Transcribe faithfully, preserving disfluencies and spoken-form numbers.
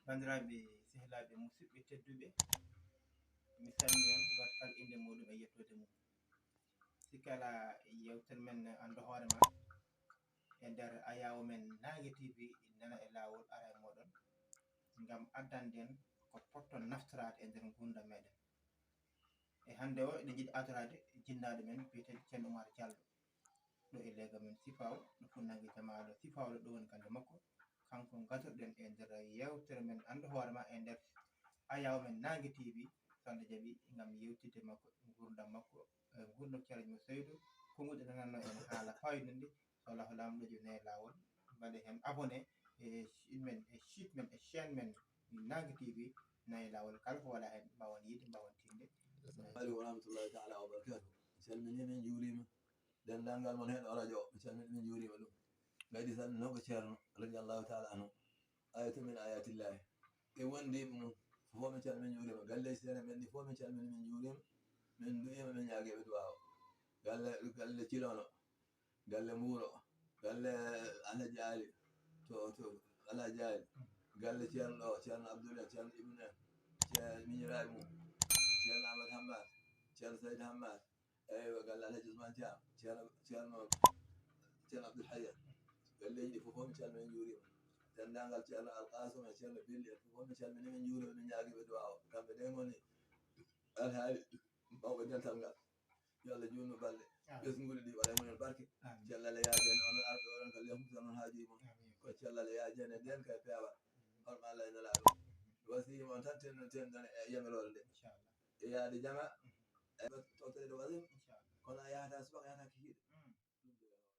Banndiraaɓe, sehilaaɓe, musidɓe tedduɓe, mi salmini on, gooto kala innde muuɗum e yettoode mum. Si kala yewtere men Anndu Hoore Ma e nder ayaawo men Naange T V, nana e laawol, ara e mooɗon ngam addande en ko potton naftoraade e nder nguurndam meɗen. E hannde o, eɗen njiɗi adoraade jinnaaɗo men biyeteeɗo Ceerno Umar Jallo, ɗo e leega men Sifaaw, ɗo fuɗnaange Jamaaɗo Sifaaw, ɗo woni galle makko. Kanko gatorɗen e nder yewtere men Anndu Hoore Ma e nder ayaawo men Naange T V, so Allah jaɓi, ngam yewtidde makko, nguurndam makko, e nguurndam Ceerno Seydou, ko nguɗe nananno en haala faayidundi. So Allah laamɗo jo nayi laawol, mbaɗe heen abonné e site men, e site men, e chaîne men Naange T V, nayi laawol, kala ko wala heen, mbaawen yiide, mbaawen tinde. Assalamu aleykum wa rahmatullahi taala wa barakatuh. Mi salmini, min juurima. Denndaangal mon heɗo rajo o, mi salmini, min juurima ɗum. Gaydi tan, non ko Ceerno, radiyallahu taala anhu. Ayatu min ayatillahi. E wondiiɓe mum, fof min calmini, min juurima. Galle Seere men ɗi fof min calmini, min juurima. Min du'ima, min ñaagiiɓe duwaawo. Galle, galle Cilono, galle Mbuuro, galle Alhaji Ali, to, to Alhaji Ali. Galle Ceerno ɗo, Ceerno Abdoul en, Ceerno Ibnu en, Ceerno miñiraaɓe mum, Ceerno Amadou Hammad, Ceerno Saydou Hammad, eywa, galle Alhaji Ousmane Thiam, Ceerno, Ceerno, Ceerno Abdoul Hayya. Galleeji ɗi fof, fof mi calmini, min juurima. Denndaangal Ceerno Alkasum en, Ceerno Belli en, fof, fof mi calmini, min juurima, min ñaagiiɓe duwaawo. Kamɓe de ngoni alhaali mawɓe dental ngal. Yo Allah juutnu balɗe. Amin. Ɓesnguuli ɗi waɗa e mumen barke. Amin. Cellal e yaajande, onon arɓe oɗon ka lehmude onon haajuji mon. Amin. Ko cellal e yaajande nden kay peewal. Horma Allah e Nelaaɗo. Wasiyima on tan tenno, tenɗon e yamiroore nde. Inchallah. E yaade jama. E tottede wasin. Inchallah. Kono a yahata subaka, a yahata kikiiɗe.